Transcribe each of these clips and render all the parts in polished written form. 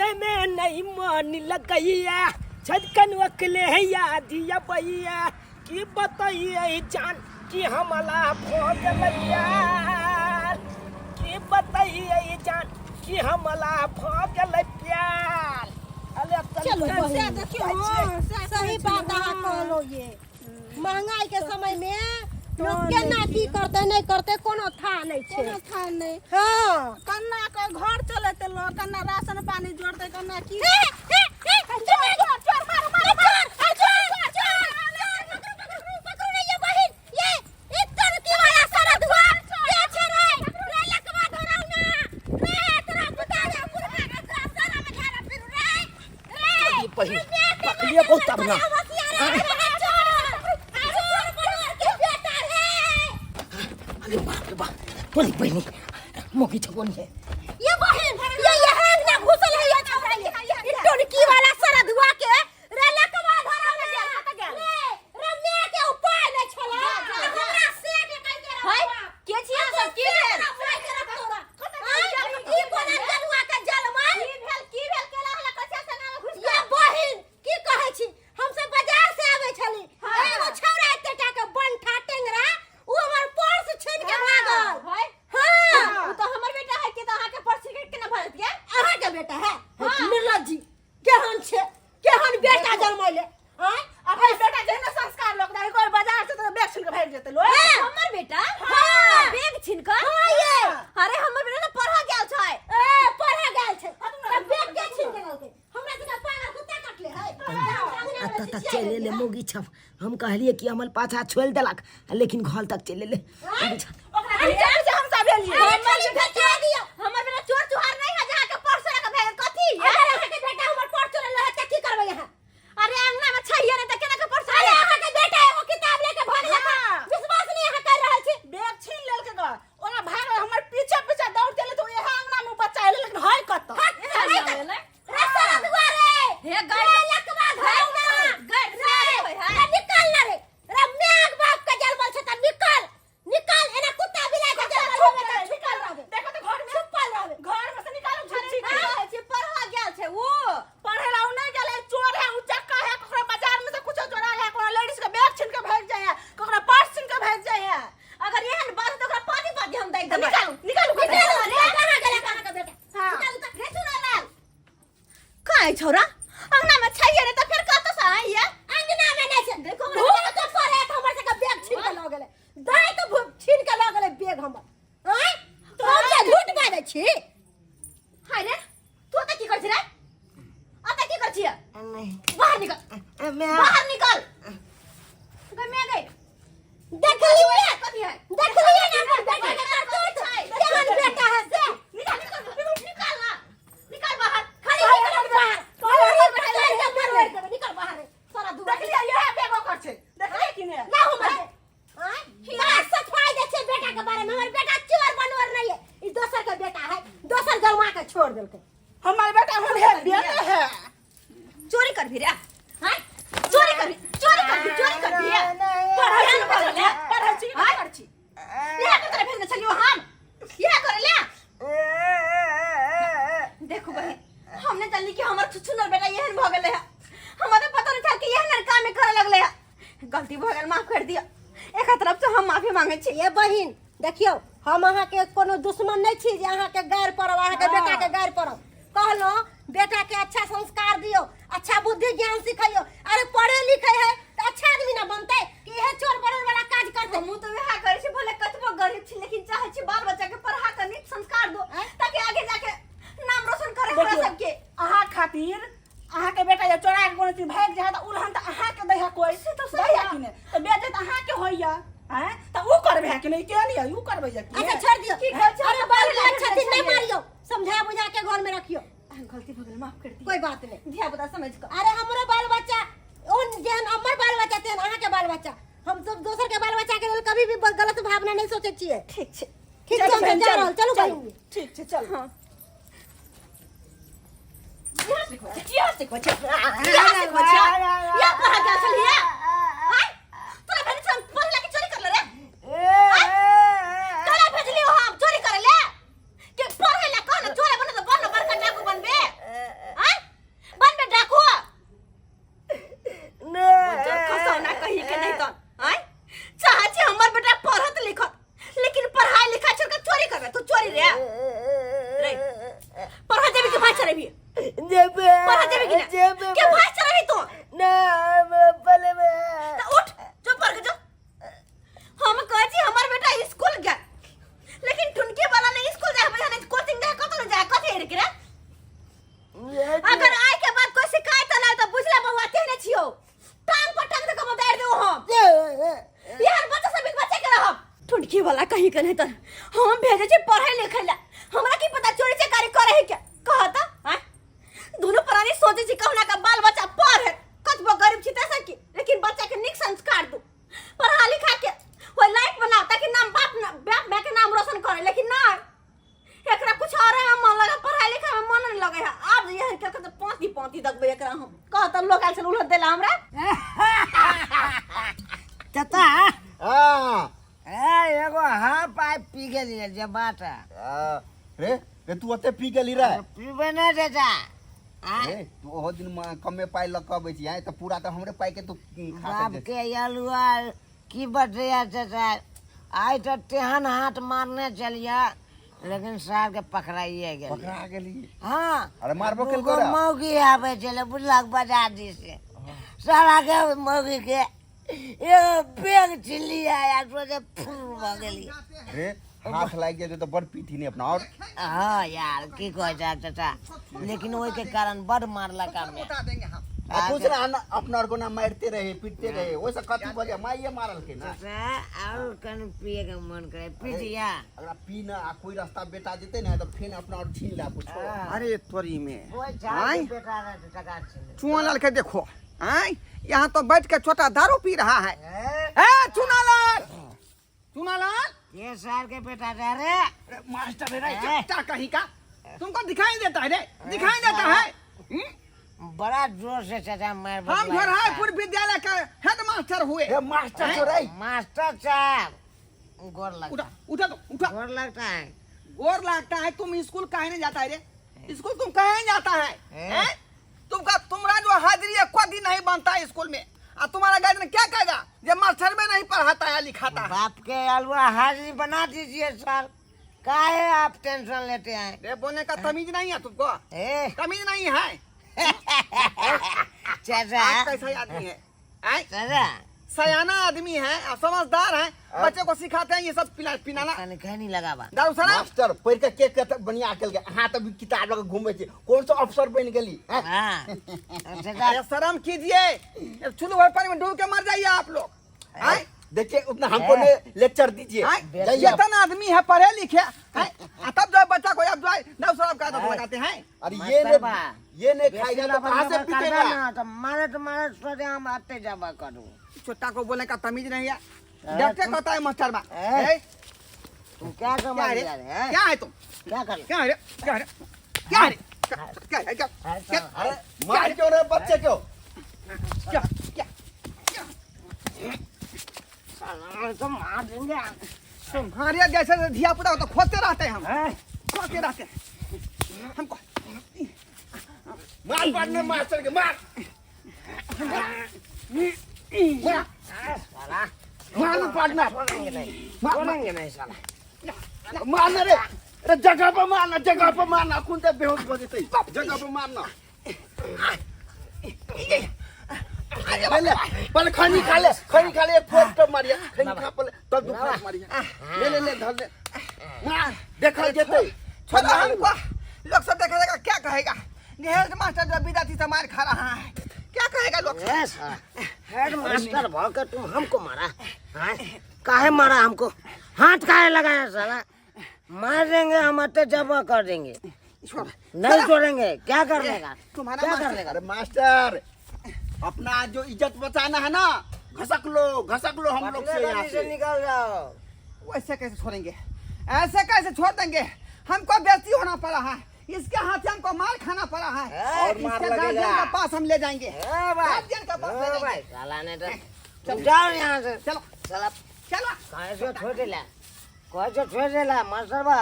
खेले में नहीं मन लगैया छदकन अकले याद अबैया की बतैयै जान कि हमला भऽ गेलैया की बतैयै जान कि हमला भऽ गेलै प्यार अरे चलो तनिका बहिन। से देखियौ जाइ छियै। हँ, सएह सही कहै छी, बात अहाँ हँ। कहलहुँ ये महंगाई के समय में लोक तऽ केना की करतै नहि करतै कोनो था नहि छै कोनो था नहि हँ कन्ना के घर चलेतै लोक कन्ना राशन पानी जोड़तै कन्ना की हे, हे, हे, चोर, चोर, चोर, मारू, मारू, चोर, चोर, चोर, चोर, पकड़ू, पकड़ू, पकड़ू रे ये बहिन, ये, ई टोनकी वाला सरधुआ, के छै रे? रे लकवा धराउ ना, रे तोरा बुता दे, मुर्गा के तोरा सारा में झाड़ा फिरू रे, रे, ई बहिन, रे बेटी पकड़िए बहुत तब ना। होशियार रे, रे, चोर, चोर बनोर के बेटा रे। अरे बाप रे बाप बोली बहिनी मोगी छगोनी है ये बहिन ये ये हैंग ना घुसल है ये छौड़ा ये ई टोनकी वाला सरधुआ के रे लकवा धरा में गेल कत गेल रे रे मैं के उपाय नै छला हमरा से के कह के हाय के छी अहाँ सब की भेल ई कोना जनुआ के जलमल की भेल की भेल केला हला कछिया संग में घुस ये बहिन की कहै छी हम सब बाजार से आबै छली एगो छौड़ा एते टा के बंठा टेंगरा उ हमर पर्स छीन के भागल हाय हां उ तो हमर बेटा है के तो अहाँ के पर्स छीन के केना भागत गया अहाँ के बेटा है निर्लज्ज जी केहन छै केहन बेटा जन्मैले आँय अपन बेटा जेहन संस्कार लोक दाइ कोइ बाजार से तो बैग छीन के भागि जेतै लोक हाँ। हमर बेटा हाँ। बैग छीन के हाँ ये अरे हमर बेटा तो पढ़ा गेल छै ए पढ़े गेल छै त बैग के छीन के ललकै हमरा से पागल कुत्ता काटले है अतऽ तक चलि एलै मौगी छप हम कहलियै कि हमर पाछा छोड़ि देलक लेकिन घर तक चलि एलै ओकरा विचार से हम सब एलियै अरे खाली भेटा दियौ हमर बेटा चोर चुहार नहीं है जहाँ के पर्स रख भेल कथी अगर अहाँ के बेटा हमर पर्स चोरेले है त की करबै अहाँ अरे अंगना में छैये नहीं त केना के पर्स अरे अहाँ के बेटा एगो किताब लेके भागल है हाँ। विश्वास नहीं अहाँ कर रहल छी बैग छीन लेलकै ग ओना भागल हमर पीछे पीछे दौड़ चले तो इहे अंगना में बच्चा एलै लेकिन है कतऽ रे सरधुआ रे हे गाय रे लकवा धरौ ना गाय रे होय है रे निकल ना रे रे म्याग बाप के जलमल छै त निकल निकल एना कुत्ता बिलाइ के जलमल होबे त छुपल रहबे देखो तो घर में छुपल रहबे घर में से निकालो झुच्ची की के कहै छी पढ़ा गेल छै उ पढ़े ला उ नहीं गेलै चोर है उचक्का है ककरो बाजार में से कुछो चोरा है कोनो लेडीज के बैग छीन के भाग जाए है ककरो पर्स छीन के भाग जाए है अगर एहन बात त ओकरा पानी पानी हम दै तो देबै निकालू निकालू निकालू रे कहाँ गेलै कहाँ के बेटा हाँ। निकालू त रे सुना लाल काहे छौरा अंगना में छैये नहीं त फेर कतऽ से आइए अंगना में नहीं छै देखो हमरा तो परे त हमर सबके बैग छीन के ल गेलै दाइ तो छीन के ल गेलै बैग हमर आँय हम जे झूठ बाजै छी हाय रे तू ओतऽ की करै छी रे ओतऽ की करै छी नहीं बाहर निकल बाहर निकल गई मैं गई देखलिए कथी है देखलिए ना हमर बेटा के करतूत केहन बेटा है से निकाल निकाल निकाल ना निकाल बाहर खाली निकल बाहर खाली निकल के मरवाइ देबै निकल बाहर सारा दुआ देखलियै इहे बैग ओकर छै देखलियै कि नहि ना हमर आँय बड़ा सफाई दै छै बेटा के बारे में हमर बेटा चोर बनोर नहीं है ई दोसर के बेटा है दोसर गलवा के छोड़ देलकै हमर बेटा हम है बेटे है चोरी कर भी रे हां चोरी कर भी चोरी कर भी चोरी कर भी पढ़ै छी पढ़ै ले पढ़ै छी कि नहि पढ़ै छी इहे के तरह भेजने छलियो हम इहे करे ले देखू बहिन हमने जानली कि हमर छुछुनर बेटा एहन भऽ गेलै है हमरा तऽ पता नहीं था कि एहन काम में करे लगले है गलती भऽ गेल माफ कर दिया एक तरफ से हम माफी मांगे छी ये बहिन देखियौ हम अहाँके कोनो दुश्मन नहि छी जे अहाँके गारि पड़ब अहाँके बेटाके गारि पड़ब कहलहुँ बेटाके अच्छा संस्कार दियौ अच्छा बुद्धि ज्ञान सिखैयौ अरे पढ़े लिखे है तऽ अच्छा आदमी ना बनतै कि इहे चोर बड़ोर वाला काज करतै हमहूँ तऽ वएह करै छी भले कतबो गरीब छी लेकिन चाहै छी बाल बच्चा के पढ़ा के नीक संस्कार दो ताकि आगे जाके नाम रोशन करे हमरा देखियौ, सबके अहाँ खातिर अहाँके बेटा जे चोरा के कोनो चीज भागि जाए तऽ उलहन तऽ अहाँके दै है कोइ से तऽ सही दै है है। कि नहि तऽ बेइज्जत अहाँके होइया आँय तऽ उ करबै है कि नहि के नहीं उ करबै है कि अच्छा छोड़ दियौ की कहै छै? अरे बाल बच्चा छथिन नहि मारियौ समझा बुझा के घर में रखियौ गलती भऽ गेल माफ कर दियौ कोई बात नहीं धिया पुता समझ कऽ अरे हमरो बाल बच्चा उन जेहन हमर बाल बच्चा तेहन अहाँके बाल बच्चा हम सब दोसर के बाल बच्चा के लेल कभी भी गलत भावना नहीं सोचे छियै ठीक छै ठीक छै हम जा रहल चलू बहिन ठीक छै चल हाँ इएह सिखबै छै इएह सिखबै छै इएह सिखबै छै इएह पढ़ा गेल छलियै आँय तोरा भेजने छल पढ़े लाके चोरी कर ले रे तोरा भेजलियो हम चोरी करे ले के पढ़े ला कह ना चोरे बने तो बन बड़का डाकू बनबे चलेबी? जेबे। पढ़ा जेबी कि ना? जेबे। के भाई चलेबी तू? ना पहले में त उठ जो पढ़ के जो। हम कहै छी हमर बेटा स्कूल गेल, लेकिन ठुनके वाला नहीं स्कूल जाए, बजा नहीं कोचिंग जाए, कतौ नहीं जाए, कथी हेर के रे? अगर आय के बाद कोई शिकायत ना तो बुझला बउआ तेहने छियौ, टांग पर टांग दे के बदार देऊ हम। यार बच्चा सब बच्चे के रहब। ठुनकी वाला कहीं के नहीं त हम भेजे छी पढ़े लिखे ला, हमरा की पता चोरी चकारी करे है क्या? कहता हैं दोनों प्राणी सोचे छी कहुना का बाल बच्चा पढ़े, कतबो गरीब छी तैसे की, लेकिन बच्चा के नीक संस्कार दू, पढ़ा लिखा के वो लाइफ बनाओ ताकि नाम बाप बाप माय के नाम रोशन करे। लेकिन ना एकरा कुछ और है मन लगा, पढ़ाई लिखाई में मन नहीं लगे है। आब जे यह के तो पांती पांती दगबे एकरा हम। कहत लोग आयल छल उलहन देला हमरा। चाचा। हाँ। ए एगो हाफ पाइप पी गेलियै जे बात है। हाँ, रे रे तू ओते पी गेली रे? पीबे ना चाचा। आँय? रे तू ओहो दिन कमे पाइ लऽ कऽ अबै छी आँय, तऽ पूरा तऽ हमरे पाइ के तू खा बाप के के अलुआ की बटैया चाचा, आइ तऽ तेहन हाथ मारने चलिया लेकिन सार के पकड़ाइए गेल। पकड़ा गेली? हाँ। अरे मारबो केलको दूगो रे? मौगी आबै छलै बुझलक बाजार दिस से, सारा के मौगी के एगो बैग छिल्ली आया सोचे फुर भऽ गेली। रे हाथ लागि गेल तऽ बड़ पीठी नहीं अपना और। हाँ यार की कहै छै चाचा, लेकिन ओहिके कारण बड मारलक हमे। आ कुछ ना ना, अपना और को ना मारते रहे पीटते रहे, ओइसे कथी बजे माइये मारल के ना। चाचा और कन पिए के मन करे पी दिया। अगर पी ना आ कोई रास्ता बेटा जेते ना तो फिर अपना और छीन ला कुछ। अरे तोरी में कोई झाड़ आँय? के बेटा रहे तो टका छीन। चुआलाल के देखो, आय यहाँ तो बैठ के छोटा दारू पी रहा है। ए? ए चुनालाल, चुनालाल ये सार के बेटा जा रे। अरे मास्टर है रे, ए? चट्टा कहीं का तुमको दिखाई देता है रे, दिखाई देता है? बड़ा जोर से चाचा मार हम बदला। झोरापुर विद्यालय का हेड मास्टर हुए। ए मास्टर तो रे। मास्टर साहब गोर लगता। उठा उठा तो उठा। गोर लगता है। गोर लगता है। तुम स्कूल काहे नहीं जाता है रे? स्कूल तुम काहे नहीं जाता है? हैं? तुमका तुम्हारा जो हाजिरी है कभी नहीं बनता है स्कूल में, और तुम्हारा गार्जियन क्या कहेगा जब मास्टर में नहीं पढ़ाता है लिखाता है? बाप के अलवा हाजिरी बना दीजिए सर, काहे आप टेंशन लेते हैं? रे बोलने का तमीज नहीं है तुमको? ए तमीज नहीं है चाचा। आप कैसा आदमी है? आय? चाचा सयाना आदमी है और समझदार है, बच्चे को सिखाते हैं ये सब पिला पिलाना। कन कहीं लगावा दारू शराब। मास्टर पढ़ के के के बढ़िया अकल के अहाँ तऽ किताब लऽ के घूमै छी, कोन सा अफसर बनि गेली? हैं? हाँ चाचा। अरे शर्म कीजिए, चुल्लू भर पानी में डूब के मर जाइए आप लोग। आय? देखिए उतना हमको ने लेक्चर दीजिए। आय? जाइए। चेतन आदमी है, पढ़े लिखे हैं, आ तब जो है बच्चा को अब जो है दारू शराब का आदत लगाते हैं। अरे ये मास्टर ने बा। ये ने खाएगा तो कहाँ से पीटेगा? ना तो मारे तो मारे सोचे हम आते जाबा करूँ। छोटा को बोलने का तमीज नहीं है, डॉक्टर कहता है मास्टर बा। ए? ए? तुम क्या क्या समझ है रे? रहे हैं? क्या है तुम? क्या कर क्या है रे? क्या है रे? क्या है रे? क्या है? क्या क्या अरे मार क्यों रहे बच्चे को? क्या क्या तो मार देंगे। तुम्हारे जैसे धिया पुता तो खोजते रहते हैं हम, खोजते रहते हैं हमको। मार मारने मास्टर के मार साला मार पार्टनर छोड़ेंगे नहीं, छोड़ेंगे नहीं साला। मारना रे, अरे जगह पर मारना, जगह पर मारना, खून से बेहोश हो जेतै, जगह पर मारना। पहले पहले खैनी खा ले, खैनी खा ले, एक फोड़ तब मारिया, खैनी खा पहले तब दू फोड़ मारिया। ले ले ले धर ले, मार देखल जेतै। छोड़ो हमको, लोग सब देखेगा क्या कहेगा? हेड मास्टर जो विद्यार्थी से मार खा रहा है, क्या कहेगा लोग? ए साला, हेड मास्टर भर के तुम हमको मारा? हाँ? काहे मारा हमको? हाथ काहे लगाया साला? मार देंगे हम, आते जमा कर देंगे। छोड़ो। नहीं छोड़ेंगे, क्या कर लेगा? तुम्हारा क्या कर मास्टर- लेगा? अरे मास्टर अपना जो इज्जत बचाना है ना, घसक लो, घसक लो हम लोग से यहाँ से से। निकल जाओ। वैसे कैसे छोड़ेंगे? ऐसे कैसे छोड़ देंगे? हमको बेइज्जती होना पड़ा है, इसके हाथ से हमको मार खाना पड़ा है। और मार इसके लगेगा। गार्जियन के पास हम ले जाएंगे, ए भाई, गार्जियन के पास ले ए भाई, जाएंगे। साला ने तो तुम जाओ यहाँ से। चलो साला चलो। कहे से छोड़ देला, कहे से छोड़ देला मास्टर बा।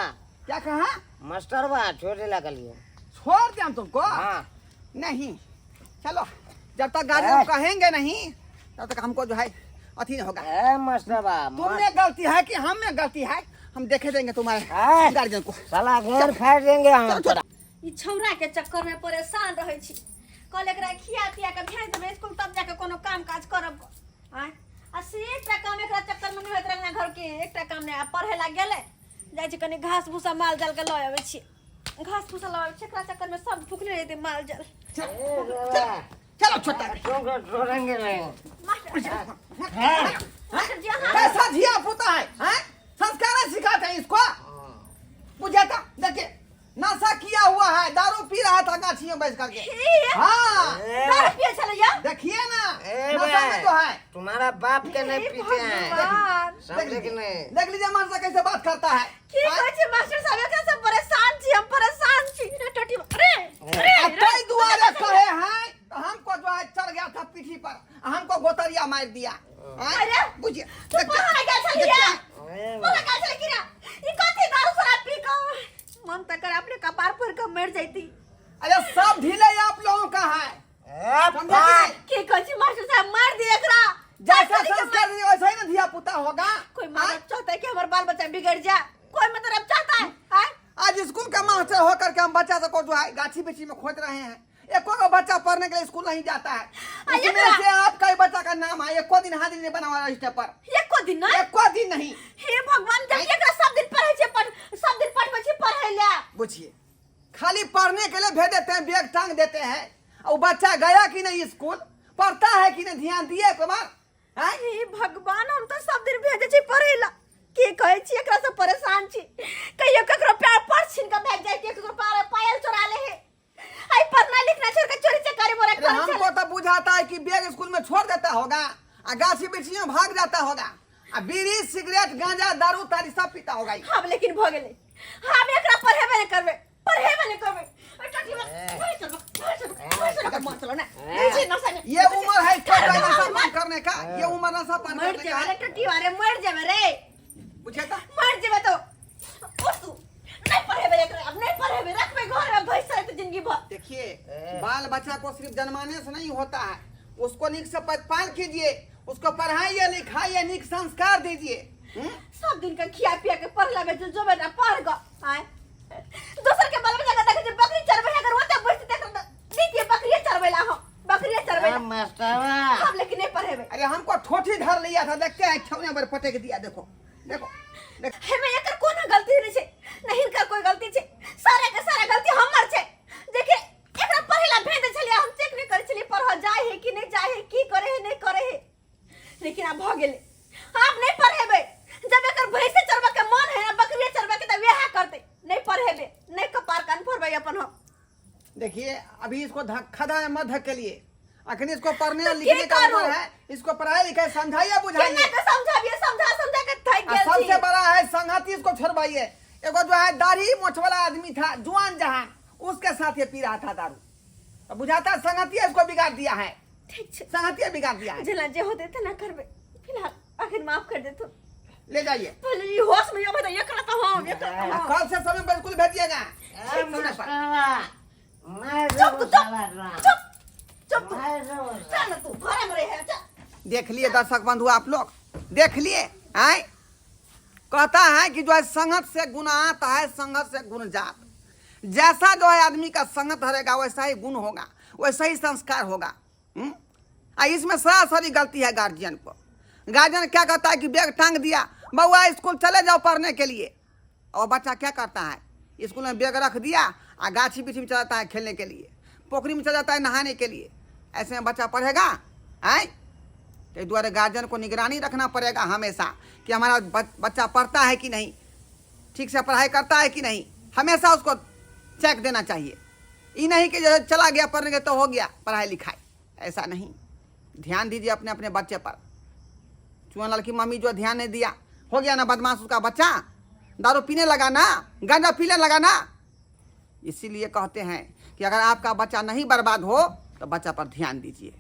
क्या कहा? मास्टर बा छोड़ देला कलिए। छोड़ दे हम तुमको? हाँ। नहीं चलो, जब तक गार्जियन कहेंगे नहीं तब तक हमको जो है अथी नहीं होगा। ए मास्टर बा, तुमने गलती है कि हम में गलती है, हम देखे देंगे तुम्हारे ए। गार्जियन को। साला घर फेंक देंगे हम। चलो, चलो। ई छौड़ा के चक्कर में परेशान रहै छी। कल एकरा खिया पिया के भेज देबै स्कूल, तब जाके कोनो काम काज करब। आँय, आ से एकटा काम एकरा चक्कर में नहीं होइत रहे घर के, एकटा काम नहीं। आ पढ़े ला गेलै, जाइ छी कनी घास भूसा माल जाल के लऽ आबै छी, घास भूसा लऽ आबै छी। एकरा चक्कर में सब भुखले रहतै माल जाल। चलो छोटा छोड़ेंगे नहीं। मास्टर, मास्टर जी, अहाँ कैसा धिया पुता है, हैं? संस्कार नहीं सिखाते हैं इसको। बुझा था, देखिए नशा किया हुआ है, दारू पी रहा था गाछी में बैठ करके। हाँ, दारू पिए छलैया? देखिए ना, ए नशा में बे, जो है। तुम्हारा बाप के नहीं पीते हैं, भगवान। समझे देख कि लीजिए, नहीं? देख लीजिए मास्टर कैसे बात करता है। की कहै छी मास्टर साहब, एकरा से परेशान छी हम, परेशान छी। रे टटी, अरे अरे। आ तई दुआरे कहे हैं तो हमको जो है चढ़ गया था पीठी पर, हमको गोतरिया मार दिया। हैं? अरे, बुझिए, तू देखिए, पढ़ा गेल छलिया? ए पढ़ा गेल छलिया कि ना? ई कथी दारू शराब पी कऽ मन त कर अपने कपार फोड़ कऽ मर जैती। अरे सब ढीले आप लोगों का है, ए, समझे कि बाप। नहीं? की कहै छी मास्टर साहब, मार दिए एकरा? जैसा संस्कार दिए वैसा ही ना धिया पुता होगा। कोई माँ बाप चाहता है कि हमारे बाल बच्चा बिगड़ जाए? कोई मतलब चाहता है? आय? आज स्कूल का मास्टर होकर के हम बच्चा सबको जो है गाछी बिछी में खोज रहे हैं, एको गो बच्चा पढ़ने के लिए स्कूल नहीं जाता है। आ, उसमें से आपका ही बच्चा का नाम है, एको दिन हाजिरी नहीं बना हुआ रजिस्टर पर। एको दिन नहीं? एको दिन नहीं। हे भगवान, जब एकरा सब दिन पढ़े छे, पढ़ सब दिन पढ़बै छे पढ़े ले। बुझिए, खाली पढ़ने के लिए भेज देते हैं, बैग टांग देते हैं, और बच्चा गया कि नहीं स्कूल, पढ़ता है कि नहीं, ध्यान दिए कुमार? हैं? हे भगवान, हम तो सब दिन भेजे छी पढ़े ला। की कहै छी, एकरा से परेशान छी। कहियो ककरो पैर पर छीन के भागि जाय, ककरो पैर पायल चोरा ले हे। आई पढ़ना लिखना छोड़ के चोरी चकारी मोरा अरे करे हमको तो बुझाता है कि बैग स्कूल में छोड़ देता होगा, आ गाछी बिछी में भाग जाता होगा, आ बीड़ी सिगरेट गांजा दारू तारी सब पीता होगा ये। हम लेकिन भ गेलै, हम एकरा पढ़ेबे नहि करबै, पढ़ेबे नहि करबै। ओइ टटी में घर चलो, घर चलो, घर चलो, मार चलो ना। नहीं जी, नशा नहीं। ये उम्र है इसको नशा पान करने का, ये उम्र नशा पान मर करने का जेबे है। रे टटी वाले, मर जेबे रे। बुझे था? मर जेबे तो। उठ तू। नहीं पढ़ेबे एकरा, अब नहीं पढ़ेबे, रखबे घर में भैंस चराते जिंदगी भर। देखिए, बाल बच्चा को सिर्फ जन्माने से नहीं होता है, उसको निक से पाल कीजिए, उसको पढ़ाइए लिखाइए, निक संस्कार दीजिए। सब दिन का खिया पिया के पढ़ला में जो बेटा पढ़ ग आए, दोसर के बाल बच्चा के देखे जे बकरी चरबै है, अगर ओते बैठ देख दीजिए बकरी चरबै ला, हम बकरी चरबै ला। मास्टरवा। हम लेकिन नहीं पढ़ेबे। अरे हमको ठोठी धर लिया था, देखते हैं छौने पर पटक दिया। देखो देखो देख। हे में एकर कोनो गलती नहीं छै, नहीं हिनकर कोई गलती छै, सारा के सारा गलती हमर छै। देखिए एकरा पढ़े ला भेज दे छलियै, हम चेक नहीं करै छलियै पढ़ जाय है कि नहीं जाय है, की करे है नहीं करे है, लेकिन आब भ गेलै, आब नहीं पढ़ेबै। जब एकर भैंसे चरबै के मन है ना बकरिए चरबै के, तब वएह करतै। नहीं पढ़ेबै, नहीं कपार कान फोड़बै अपन हम। देखिए अभी इसको खदा में मत धकेलिए, अखन इसको पढ़ने और तो लिखने की का करू? उम्र है, इसको पढ़ाई लिखाई समझाइए बुझाइए। केना के समझाबिए, समझा समझा के थक आ गेल छी। सबसे बड़ा है संगति, इसको छोड़वाइए। एगो जो है दाढ़ी मोछ वाला आदमी था जुआन जहान, उसके साथ ये पी रहा था दारू, तो बुझाता है संगति इसको बिगाड़ दिया है। ठीक छै, संगति बिगाड़ दिया है। जेना जे होतै तेना करबै, फिलहाल अखन माफ कर देतू। ले जाइए। पहले ई होश में अबै त एकरा त हम, एकरा त आ हम। कल से समय पर स्कूल भेजिएगा। ए, मास्टरवा, मार चुप देबो तू, चुप, साला तोरा। चुप चुप तू, मार देबो चल ना तू घरे में रहे, चल। देख लिए दर्शक बंधु, आप लोग देख लिए आए, कहता है कि जो है संगत से गुण आता है, संगत से गुण जात। जैसा जो है आदमी का संगत रहेगा वैसा ही गुण होगा, वैसा ही संस्कार होगा। आ इसमें सरासरी गलती है गार्जियन को। गार्जियन क्या कहता है कि बैग टांग दिया, बउआ स्कूल चले जाओ पढ़ने के लिए, और बच्चा क्या करता है, स्कूल में बैग रख दिया आ गाछी बिछी में चला जाता है खेलने के लिए, पोखरी में चला जाता है नहाने के लिए। ऐसे में बच्चा पढ़ेगा? आए तो दुआरे गार्जियन को निगरानी रखना पड़ेगा हमेशा कि हमारा बच्चा पढ़ता है कि नहीं, ठीक से पढ़ाई करता है कि नहीं, हमेशा उसको चेक देना चाहिए। ये नहीं कि जो चला गया पढ़ने के तो हो गया पढ़ाई लिखाई, ऐसा नहीं। ध्यान दीजिए अपने अपने बच्चे पर। चुअन लाल की मम्मी जो ध्यान नहीं दिया, हो गया ना बदमाश उसका बच्चा, दारू पीने लगा ना, गांजा पीने लगा ना। इसीलिए कहते हैं कि अगर आपका बच्चा नहीं बर्बाद हो तो बच्चा पर ध्यान दीजिए।